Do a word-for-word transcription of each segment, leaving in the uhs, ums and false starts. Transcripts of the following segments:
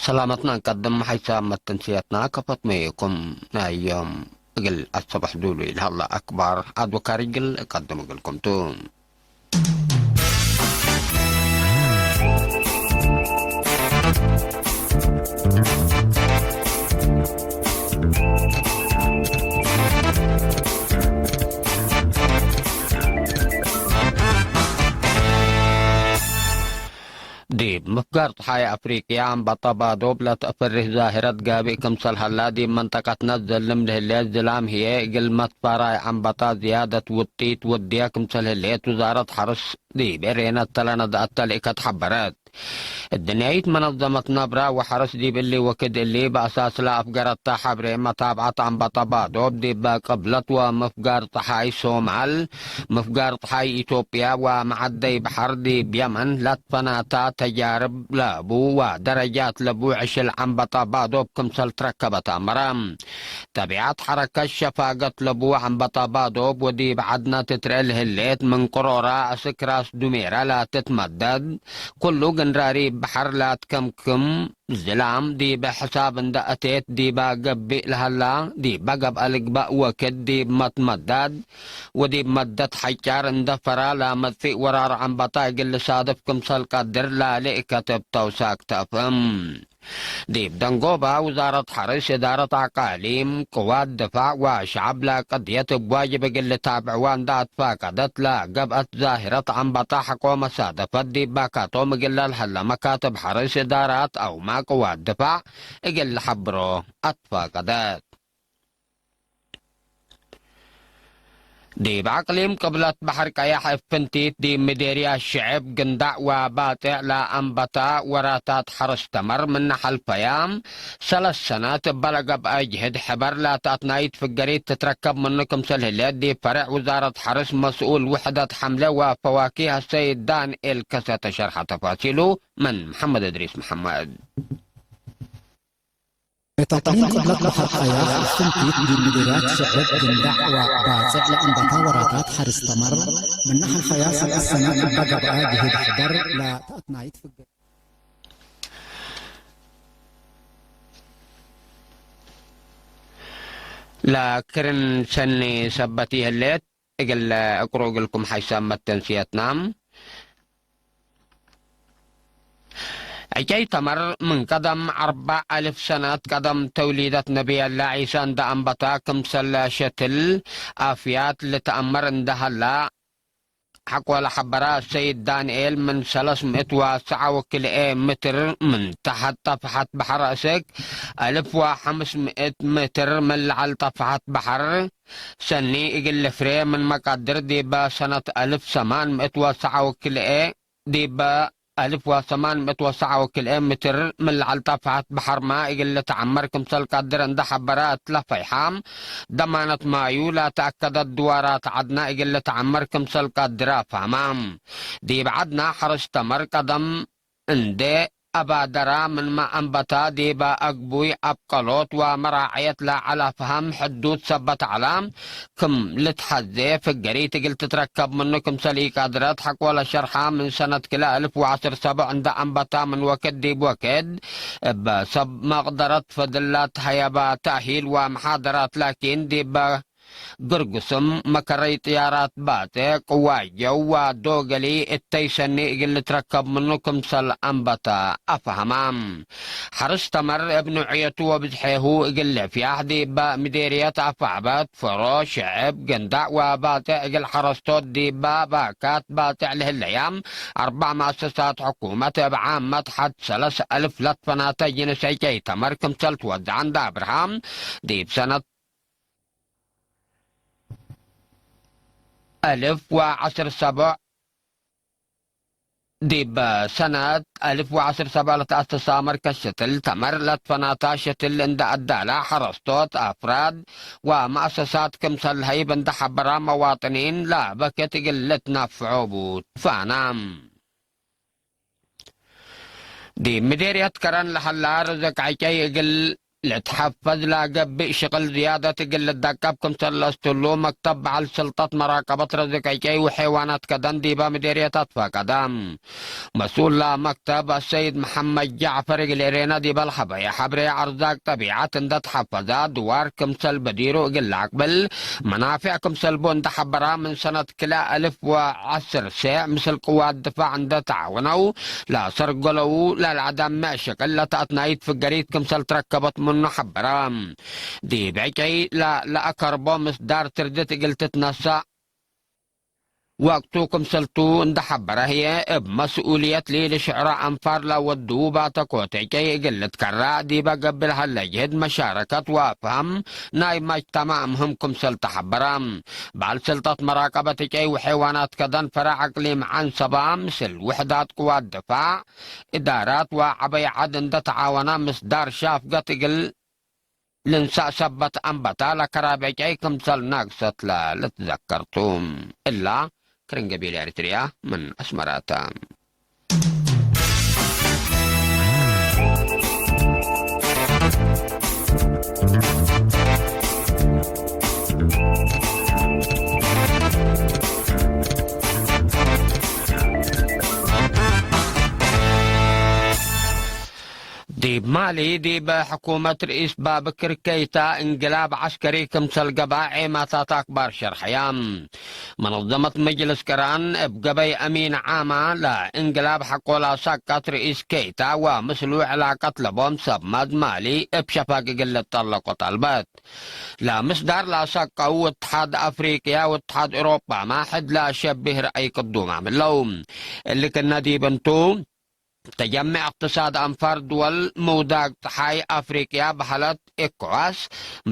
ሰላመትና እንቀድም፣ ሐይሳም መተንስየትና ከፈት መይኩም ናይ ዮም እግል አሰበሕ ዱሉ ኢልሀላ አክባር አድወካሪ እግል እቀድም እግልኩም ቱ። ዲብ ምፍጋር ጸሓይ አፍሪቅያ አንበጣ ባዶብ ለትአፈርህ ዛህረት ጋብእ ክምሰል ሀላ፣ ዲብ መንጠቀትነ ዘልም ለህሌት ዝላም ህዬ፣ እግል መትፋራይ አንበጣ ዝያደት ውጢት ወድየ ክምሰል ህሌት ውዛረት ሐርስ ዲብ ኤሬነት ተለነድአት ተልእከት ሐበረት። እድንያይት መነዘመት ነብረ ወሐርስ ዲብ እሊ ወክድ እሊ፣ በአሳስ ለአፍገረተ ሐብሬ መታብዐት አንበጣ ባዶብ ዲብ ቅብለት ወምፍጋር ጸሓይ ሶማል፣ ምፍጋር ጸሓይ ኢትዮጵያ ወመዐደይ በሐር ዲብ የመን ለትፈናታ ተጃርብ ለቡ ወደረጃት ለቡ ዕሽል ዐንበጣ ባዶብ ክምሰል ትረከበት አመረ። ጠቢዐት ሐረከት ሸፋገት ለቡ ዐንበጣ ባዶብ ወዲብ ዐድነ ትትርኤ ለህሌት ምን ቅሮራ አስክ ራስ ዱሜራ ላትትመደድ፣ ኩሉ ግንራሪ በሐር ላትከምክም፣ ዝላም ዲበ ሕሳብ እንደ አቴት፣ ዲበ ገብእ ለሀላ፣ ዲበ ገብአ ልግበእ ወክድ፣ ዲብ መትመዳድ ወዲብ መደት ሐጫር እንደ ፈራ ለመጽእ ወራር ዐንበጣ እግል ልሳድፍ ክምሰል ቀድር ላሊ እከትብ ተውሳክ ተአፍህም። ዲብ ደንጎባ፣ ውዛረት ሐርስ፣ እዳረት አቃሊም፣ ቅዋት ድፋዕ ወሸዐብ ለቅድየት እብ ዋጅብ እግል ልታብዕዋ እንደ አትፋቀደት፣ ለገብአት ዛህረት ዐንበጣ ሐቆ መሳደፈት ዲብ ባካቶም እግል ለልሀለ መካትብ ሐርስ፣ እዳራት አውማ ቅዋት ድፋዕ እግል ለሐብሮ አትፋቀደት። ዲብ አቅሊም ቅብለት በሐር ቀየሕ እብ ፍንቲት ዲብ ምዴርያት ሽዕብ ግንዳዕ ወባጤዕ ለአንበታ ወራታት ሐርስ ተመር ምነ ሐልፈያ ሰለስ ሰነት እበ ለገብአ ጅህድ ሕበር ለተአትናይት ፍገሪት ትትረከብ ምኑ ክምሰል ህሌት ዲብ ፈሬዕ ውዛረት ሐርስ መስኡል ውሕደት ሐምለ ወፈዋኪህ አሰይድ ዳንኤል ከሰተ ሸርሐ ተፋሲሉ ምን መሐመድ እድሪስ መሐመድ። እት አቅሊም ቅብለት በሐር ቀያሕ እብ ፍንቲት ዲብ ምዴርያት ሽዕብ ግንዳዕ ወባጽዕ ለአንበታ ወራታት ሐርስ ተመር ምነ ሐልፈያ ሰለስ ሰነት እበ ገብአ ጅህድ ሕበር ለተአትናይት ፍገሪት ለክርን ሰኒ ሰበት ይህሌት። እግል እቅሩ እግልኩም ሐይሳም መተንስየትና። ዕጨይ ተመር ምን ቀደም አርበዕ አልፍ ሰነት ቀደም ተውሊደት ነብየላ ዒሳ እንደ አንበታ ክምሰለ ሸትል አፍያት ልትአመር እንደ ሀላ፣ ሐቆ ለሐበረ ሰይድ ዳንኤል፣ ምን ሰለስ ምእት ወሰዐ ወክልኤ ምትር ምን ተሐት ጠፍሐት በሐር አስክ፣ አልፍ ወሐምስ ምእት ምትር ምን ለዐል ጠፍሐት በሐር ሰኒ እግል ልፍሬ ምን መቃድር፣ ዲበ ሰነት አልፍ ሰማን ምእት ወሰዐ ወክልኤ፣ ዲበ አልፍ ወሰማን ምእት ወሰዐ ወክልኤ ምትር ምን ለዐል ጠፍሐት በሐርመ እግል ልትዐመር ክምሰል ቀድር እንደ ሐበረ እትለ ፈይሐ፣ ደማነት ማዩ ለተአከደት ድዋራት ዐድነ እግል ልትዐመር ክምሰል ቀድረ አፍሀመ። ዲብ ዐድነ ሐርስ ተመር ቀደም እንዴ አባደረ ምንመ አንበተ፣ ዲበ አግቡይ አብቀሎት ወመራዐየት ለዐለ ፍሀም ሕዱድ ሰበት ዐለ። ክም ልትሐዜ ፍገሪት እግል ትትረከብ ምኑ ክምሰል ኢቀድረት፣ ሐቆ ለሸርሐ ምን ሰነት ክልኤ አልፍ ወዐስር ሰቦዕ እንደ አንበታ ምን ወክድ ዲብ ወክድ እበ ሰብ መቅደረት ፈድል ለትሀየበ ተእሂል ወመሓደራት ላኪን ዲበ ግርጉስም መከረይ ጥያራት ባጤ ቅዋጀው ወዶገሊ እተይ ሰኒ እግል ልትረከብ ምኑ ክምሰል አንበተ አፍሀመ። ሐርስ ተመር እብ ኑዕየቱ ወብዝሔሁ እግል ልፍያሕ ዲበ ምዴርየት አፋዕበት፣ ፈሮ፣ ሽዕብ፣ ገንዳዕ ወባጤዕ እግል ሐረስቶት ዲበ ባካት ባጤዕ ለህለያም አርበዕ መአሰሳት ሕኩመት እብ ዓመት ሐድ ሰለስ አልፍ ለትፈናተ ጅንስ ዕጨይ ተመር ክምሰል ትወዘዐ እንደ አብርሃም ዲብ ሰነት አልፍ ወዐስር ሰቦዕ ዲብ ሰነት አልፍ ወዐስር ሰቦዕ ለተአሰሰ መርከዝ ሸትል ተመር ለትፈናታ ሸትል እንደ አዳላ ሐረስቶት፣ አፍራድ ወመአሰሳት ክምሰል ለሀይብ እንደ ሐበራ መዋጥኒን ለበክት እግል ልትነፍዖ ቡ ትፋና። ዲብ ምዴርየት ከረን ለሀላ ርዝቅ ዕጨይ እግል ልትሐፈዝ ለገብእ ሽቅል ዝያደት እግል ልደቀብ ክምሰል ለአስትሉ፣ መክተብ በዐል ስልጠት መራቀበት ረዝቅ ዕጨይ ወሐይዋናት ከደን ዲበ ምዴርየት አትፋቀደ። መስኡል ለመክተብ አሰይድ መሐመድ ጀዕፈር እግል ኤሬነ ዲበ ለሀበየ ሐብሬ፣ አርዛቅ ጠቢዐት እንደ ተሐፈዘ ድዋር ክምሰል በዲሩ እግል ለአቅብል መናፊዕ ክምሰል ቡ እንደ ሐበራ፣ ምን ሰነት ክልኤ አልፍ ወዐስር ሴዕ ምስል ቅዋት ድፋዕ እንደ ተዓወነው ለሰርገለው ለልአዳምዕ ሽቅል ለተአትናይት ፍገሪት ክምሰል ትረከበት ምኑ ሐበረ። ዲብ ዕጨይ ለ-፣ ለአከርቦ ምስዳር ትርድት እግል ትትነሰእ ወቅቱ ክምሰልቱ እንደ ሐበረ ህዬ፣ እብ መስኡልየት ለኢልሽዕሮ አንፋር ለወድዉ ባተ ኮቴ ጨይ እግል ልትከረዕ ዲበ ገብእ ለሀለ ጅህድ መሻረከት ወአፍሃም ናይ መጅተማዕ ምህም ክምሰል ተሐበረ። በዐል ስልጠት መራቀበት ጨይ ወሐይዋናት ከደን ፈረዕ አቅሊም ዐንሰባ፣ ምስል ውሕዳት ቅዋት ድፋዕ፣ እዳራት ወዐበይ ዐድ እንደ ተዓወነ ምስዳር ሻፍገት እግል ልንሳእ ሰበት አንበታ ለከራብ ዕጨይ ክምሰል ናግሰት ለልትዘከር ቱ። እላ ክርን ገቢል ኤሪትርያ ምን አስመራተ። ዲብ ማሊ፣ ዲብ ሕኩመት ርኢስ ባብክር ከይታ፣ እንቅላብ ዐስከሪ ክምሰል ገብአ ዔማታት አክባር ሸርሐያ። መነዘመት መጅልስ ቅራን፣ እብ ገበይ አሚን ዓማ ለእንቅላብ ሐቆ ለአሳቀት ርኢስ ከይታ ወምስሉ ዕላቀት ለቦም ሰብ መዝ ማሊ እብ ሸፋግ እግል ልጠለቆ ጠልበት። ለምስዳር ለአሳቀው እትሓድ አፍሪቅያ ወእትሓድ ኤውሮጳመ ሕድ ለአሸብህ ረአይ ቅዱማም እለው። እሊ ክነ ዲብ እንቱ፣ ተጀሜዕ እቅትሳድ አንፋር ድወል ምውዳግ ጸሓይ አፍሪቅያ በሀለት ኤኮዋስ፣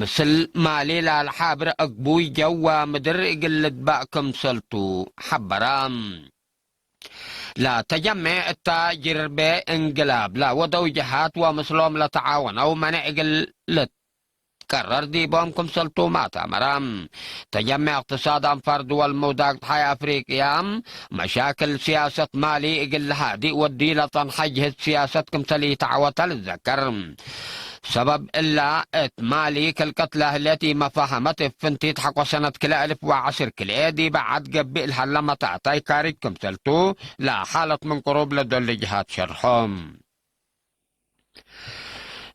ምስል ማሊ ለአልሓብር አግቡይ ጀው ወምድር እግል ልትባእ ክምሰልቱ ሐበረ። ለተጀሜዕ እተ ጅርቤ እንግላብ ለወደው ጀሃት ወምስሎም ለተዓወነው መኔዕ እግል ልት ቀረር ዲቦም ክምሰልቱ ማታመረ። ተጀሜዕ እቅትሳድ አንፋር ድወል ምውዳግ ጸሓይ አፍሪቅያ፣ መሻክል ሲያሰት ማሊ እግል ለሃዲእ ወዲ ለጸንሐ ጅህድ ሲያሰት ክምሰል ኢተዐወተ ልዘከር። ሰበብ እላ፣ እት ማሊ ክልቀት ለህሌት ኢመፋሀመት እብ ፍንቲት ሐቆ ሰነት ክልኤ አልፍ ወዐስር ክልኤ ዲበ ዐድ ገብእ ለሀለ መታታይ ካርጅ ክምሰልቱ፣ ለሓለት ምን ቅሩብ ለዶል ጅሃት ሸርሖም።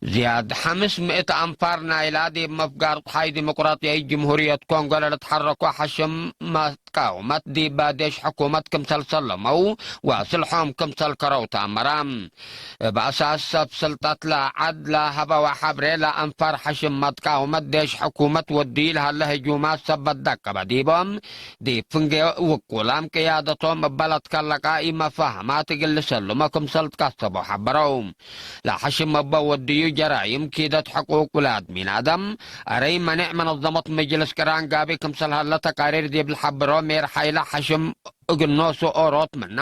ዝያድ ሐምስ ምእት አንፋር ናይላ ዲብ መፍጋር ጸሓይ ዲሞቅራጥያይት ጅምሁርየት ኮንጎ ለልትሐረኮ ሐሽም መትቃውመት ዲበ ዴሽ ሕኩመት ክምሰል ሰለመው ወስልሖም ክምሰል ከረው ተአመረ። እብ አሳስ ሰብ ስልጠት ለዐድ ለሀበወ ሐብሬ ለአንፋር ሐሽም መትቃውመት ዴሽ ሕኩመት ወድዩ ለሀለ ህጁማት ሰበት ደቀበ ዲቦም ዲብ ፍንጌ ውቁላም ቅያደቶም እበ ለትከለቀ ኢመፋህማት እግል ልሰልሞ ክምሰል ትቀሰቦ ሐበረው። ለሐሽም እበ ወድዩ ጀራይም ኪደት ሕቁቅ ውላድ ሚን አደም፣ አረይ መኔዕ መነዘመት መጅልስ ቅራን ጋቢ ክምሰል ሀለ ተቃሪር ዲብ ለሐብሮ ሜር ሐይለ ሐሽም እግል ኖሱ ኦሮት ምና፣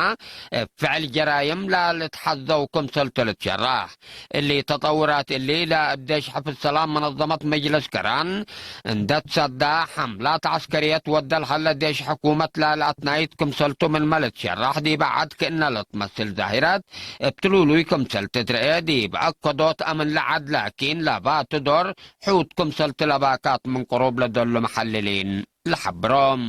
እብ ፍዕል ጀራይም ላልትሐዘው ክምሰልቱ ልትሸራሕ። እሊ ተጠውራት እሊ ለእብ ዴሽ ሕፍዝ ሰላም መነዘመት መጅልስ ቅራን እንደ ትሰዳ፣ ሐምላት ዐስከርየት ወደ ለሀለ ዴሽ ሕኩመት ላልአትናይት ክምሰልቱ ምንመ ልትሸራሕ ዲበ ዐድ ክእነ ለትመስል ዛሂረት እብ ትሉሉይ ክምሰል ትትረኤ ዲብ አከዶት አምን ለዐድ ላኪን ለባቱ ዶር ሑት ክምሰል ትለባካት ምን ቅሩብ ለደሉ መሐልሊን ለሐብሮም።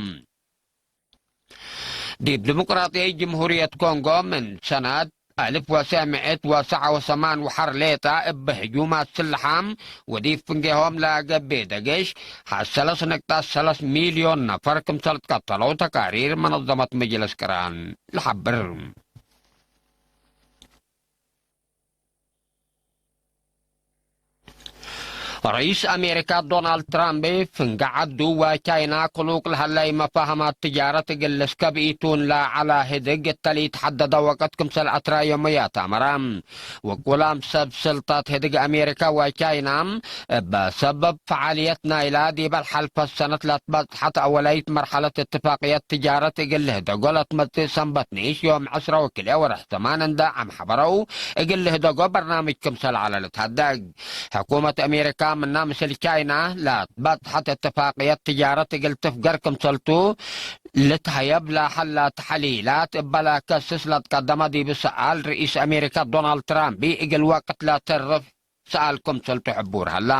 ዲብ ዲሞቅራጥያይት ጅምሁርየት ኮንጎ ምን ሰነት አልፍ ወሰዕ ምእት ወሰዓ ወሰማን ወሐር ሌጠ እብ ህጁማት ስልሓም ወዲብ ፍንጌሆም ለገብእ ደገሽ ሐሰለስ ነቅጣት ሰለስ ሚልዮን ነፈር ክምሰል ትቀተለው ተቃሪር መነዘመት መጅለስ ቅራን ለሐብር። ረኢስ አሜሪካ ዶናልድ ትራምፕ፣ ፍንገ ዐዱ ወቻይና ክሉቅ ለሀለይ መፋህማት ትጃረት እግል ልስከብ ኢቱን ለዐለ ህድግ እተ ለኢተሐደደ ወቅት ክምሰል አትራዮምያት አመረ። ወቁላም ሰብ ስልጠት ህድግ አሜሪካ ወቻይና፣ እበ ሰበብ ፈዓልየት ናይላ ዲበ ለሐልፈት ሰነት ለትበጽሐት አወላይት መርሐለት እትፋቅየት ትጃረት እግል ልህደጎ ለትመጽእ ሰንበት ንኢሽ ዮም ዕስራ ወክልኤ ወርሕ ሰማን እንደ አምሐበረው፣ እግል ልህደጎ በርናምጅ ክምሰል ዐለ ልትሀደግ። ሕኩመት አሜሪካ ምና ምስል ቻይና ለትበጽሐት እትፋቅየት ትጃረት እግል ትፍገር ክምሰልቱ ልትሀየብ ለሀላ ተሐሊላት እበ ለከስስ ለትቀደመ ዲብ ሰኣል፣ ርኢስ አሜሪካ ዶናልድ ትራምፕ እግል ወቅት ለትርፍ ሰኣል ክምሰልቱ ሕቡር ሀላ።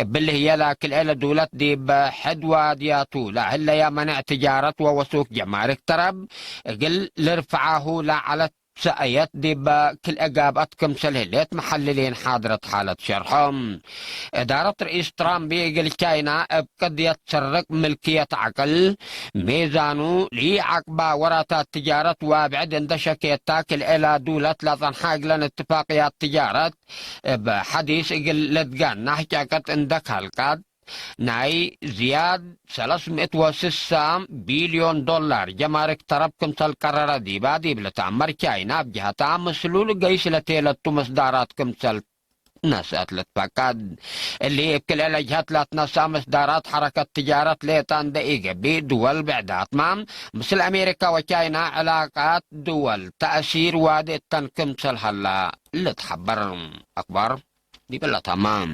እብሊ ህዬ ላክልኤ ለዱለት ዲብ ሕድ ዋድያቱ ለህለየ መኔዕ ትጃረት ወወሱክ ጀማርክ ተረብ እግል ልርፍዓሁ ለዐለት ሰእየት ዲበ ክልኤ ጋብአት ክምሰል ህሌት መሐልሊን ሓድረት ሓለት ሸርሖ። እዳረት ርኢስ ትራምፕ እግል ቻይና እብ ቅድየት ስርቅ ምልክየት ዐቅል፣ ሜዛኑ ለኢዐቅባ ወራታት ትጃረት ወብዕድ እንደ ሸኬታ ክልኤ ላዱለት ለጸንሐ እግለን እትፋቅያት ትጃረት እብ ሐዲስ እግል ልትጋናህ ጨቅጥ እንደ ካልቃት፣ ናይ ዝያድ ሰለስ ምእት ወስሳ ቢልዮን ዶላር ጀማርክ ተረብ ክምሰል ቀረረ ዲባ ዲብ ልትአመር ቻይና፣ እብ ጀሀታ ምስሉ ልገይስ ለቴለቱ መስዳራት ክምሰል ነስአት ልትፈቀድ። እሊ እብ ክልኤ ለጀሀት ለትነስአ መስዳራት ሐረከት ትጃረት ሌጠ እንደ ኢገብእ፣ ድወል ብዕዳትመ ምስል አሜሪካ ወቻይና ዕላቃት ድወል ተእሲር ዋዲ እተን ክምሰል ሀላ ልትሐበር። አክባር ዲብለ ተማም።